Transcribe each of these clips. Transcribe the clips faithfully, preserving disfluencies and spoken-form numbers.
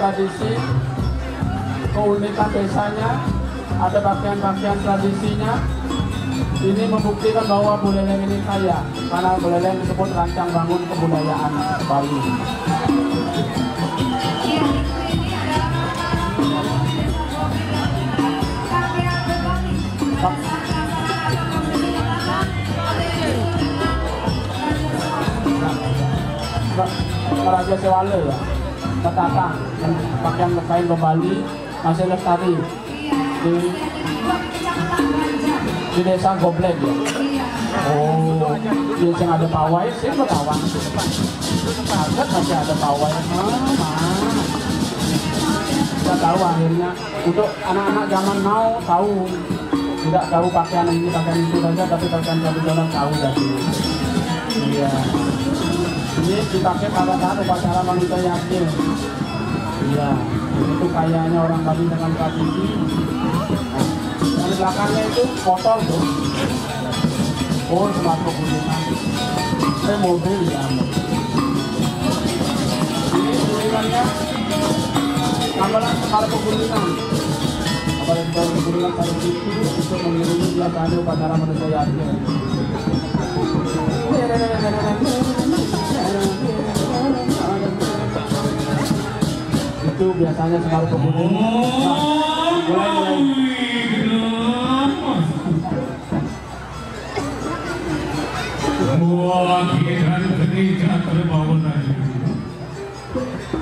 Tradisi, keunikan desanya, ada pakaian-pakaian tradisinya. Ini membuktikan bahwa Buleleng ini kaya, karena Buleleng disebut rancang bangun kebudayaan Bali. Raja Sewale ya, Petata, pakaian kain Bali masih lestari di, di desa Goblek ya. Oh, ya, yang ada pawai sih, ada pawai. Kaget masih ada pawai. Ah, ah. Kita tahu akhirnya. Untuk anak-anak zaman now tahu, tidak tahu pakaian ini, pakaian itu saja, tapi pakaian tradisional tahu jadi. Iya. Ini dipakai pada saat upacara manusia yakin. Iya. Itu kayaknya orang Bali dengan tradisi. Nah, dari belakangnya itu kotor tuh. Oh, semua pegunungan. Saya mobil ya. Ini pegunungannya, gamelan Sekar Pegunungan. Gamelan Sekar Pegunungan pada situ untuk mengiringi biasanya upacara manusia yakin. Itu biasanya Sekar Pegunungan. Nah, mulai, mulai. Wah, kita geni catur bawa tadi.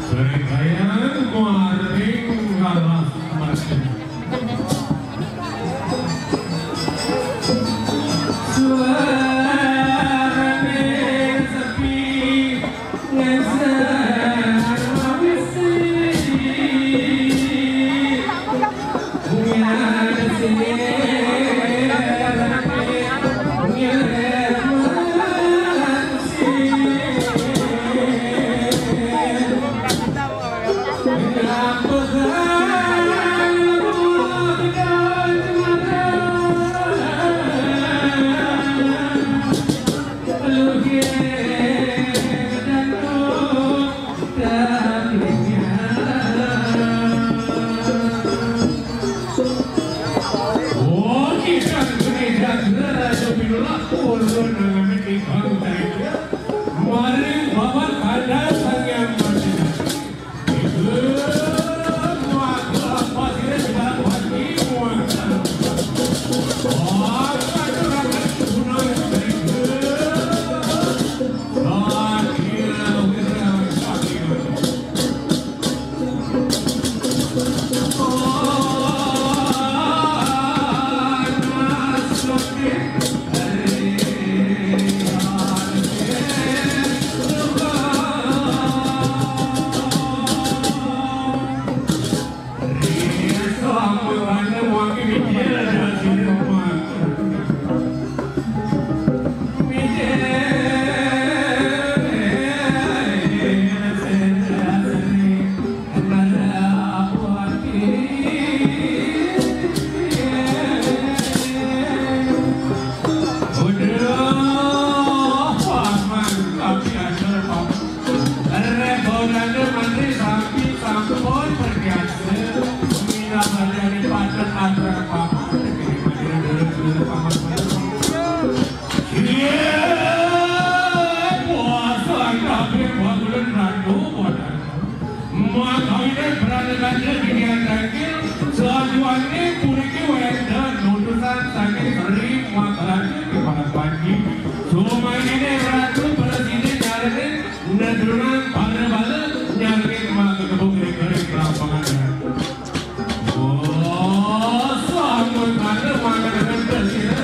Serikayan maring ngalas mereka. Suarane sepi, ngeser mawisi. Maring Bapak Kanda Sang Hyang Martana. Makawinane pranaganja diniatake, sajuane puniki wenten utusan saking Sri Maharatu Panji. Sumanggine Ratu prasida nyarengin nedunang para bala nyarengin mangga kebun ring lapangan. Oh, sampun mangga, mangga dengan prasida.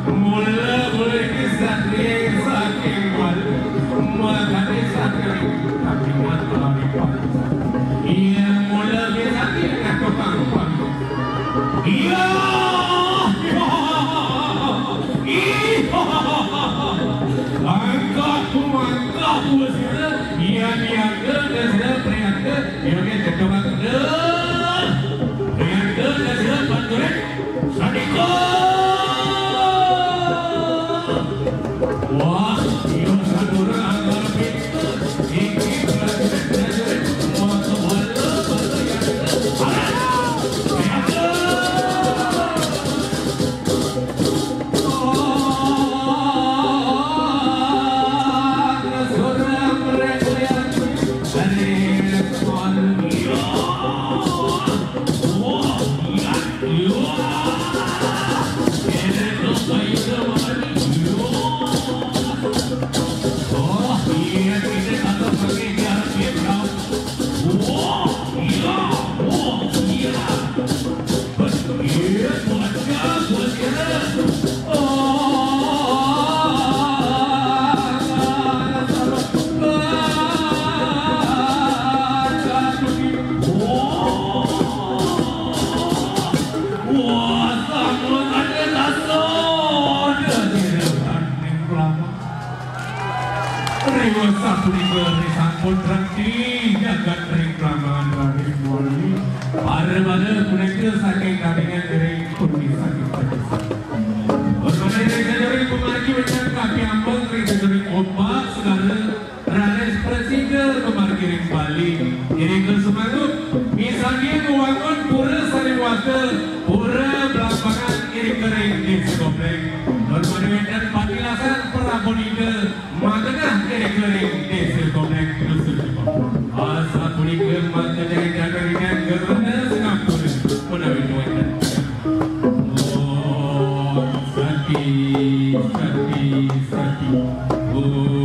Mula-mula iki satria saking Bali, makane satria tapi mati. Iya, mula biasa iki tukang. Iya. Iya. Angkat mangkah sira, iya niaga sira priaga, iya ke tukang. Priaga sira panjurit. Sandika. Wah, iya sadurung angkara pintu. Iki prajurit-prajurit mata bala-bala yang ada. Riweuh sapunika ri sampun rengti jagat ring Prambanan raris mawali. Para bala punika saking Kadingan ring pundi saking Padusan. Ring sajeroning pamargi wénten kapiambeng ring sajeroning ombak segara raris prasida kamargi ring Bali. Irika sumanggup misadia ngwangun pura sané wasta, pura Blambangan irika ring Désa Goblék. Tur mangda wénten patilasan prabodhita magenah irika ring Désa Goblék, Dusun Jepang. Asapunika mangda ring Guruna Singapura menawi wénten. Om Santi, Santi, Santi. Om